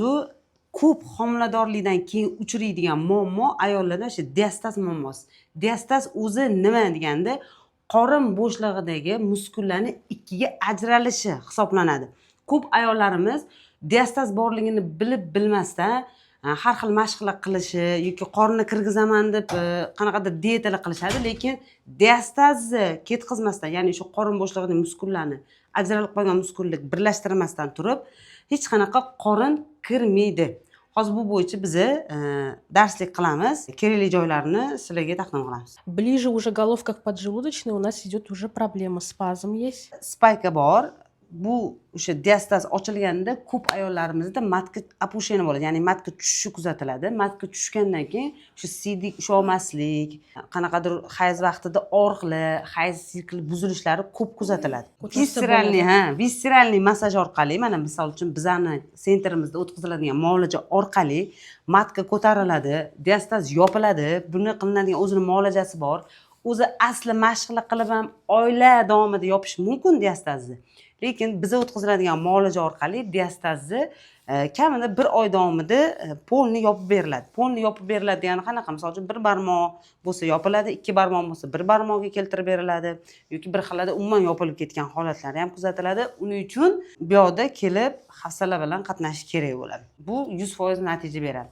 Bu ko'p homiladorlikdan keyin uchraydigan muammo ayollarda shu diastaz muammosi. Diastaz o'zi nima deganda, qorin bo'shlig'idagi muskullarni ikkiga ajralishi hisoblanadi. Ko'p ayollarimiz diastaz borligini bilib bilmasdan har xil mashqlar qilishi yoki qorinni kirgizaman deb qanaqadir dietalar qilishadi, lekin diastazni ketqizmasdan, ya'ni shu qorin bo'shlig'idagi muskullarni, ajralib qolgan muskulni birlashtirmasdan turib hech qanaqa qorin kirmaydi. Hozir bu bo'yicha biza darslik qilamiz, kerakli joylarini sizlarga taqdim qilamiz. Ближе уже головка к поджелудочной, у нас идет уже проблема, спазм есть. Спайка bor. Bu o'sha diastaz ochilganda ko'p ayollarimizda матка опущение bo'ladi, ya'ni матка tushishi kuzatiladi. Матка tushgandan keyin shu siydik usholmaslik, qanaqadir hayz vaqtida og'riqlar, hayz sikli buzilishlari ko'p kuzatiladi. Ko'tarsa Висцеральный bo'ladi. Ha, висцеральный massaj orqali, mana misol uchun, bizani центр imizda o'tkaziladigan muolaja orqali матка ko'tariladi, diastaz yopiladi. Buni qilinadigan o'zini muolajasi bor. O'zi asli mashqlar qilib ham oylar davomida yopish mumkin diastazni, lekin biza o'tkaziladigan muolaja orqali diastazni kamida bir oy davomida полный yopib beriladi. Полный yopib beriladi degani qanaqa? Misol uchun, bir barmoq bo'lsa, yopiladi, ikki barmoq bo'lsa, bir barmoqga keltirib beriladi yoki bir xillarda umuman yopilib ketgan holatlari ham kuzatiladi. Uning uchun bu yoqda kelib hafsala bilan qatnashish kerak bo'ladi. Bu 100% natija beradi.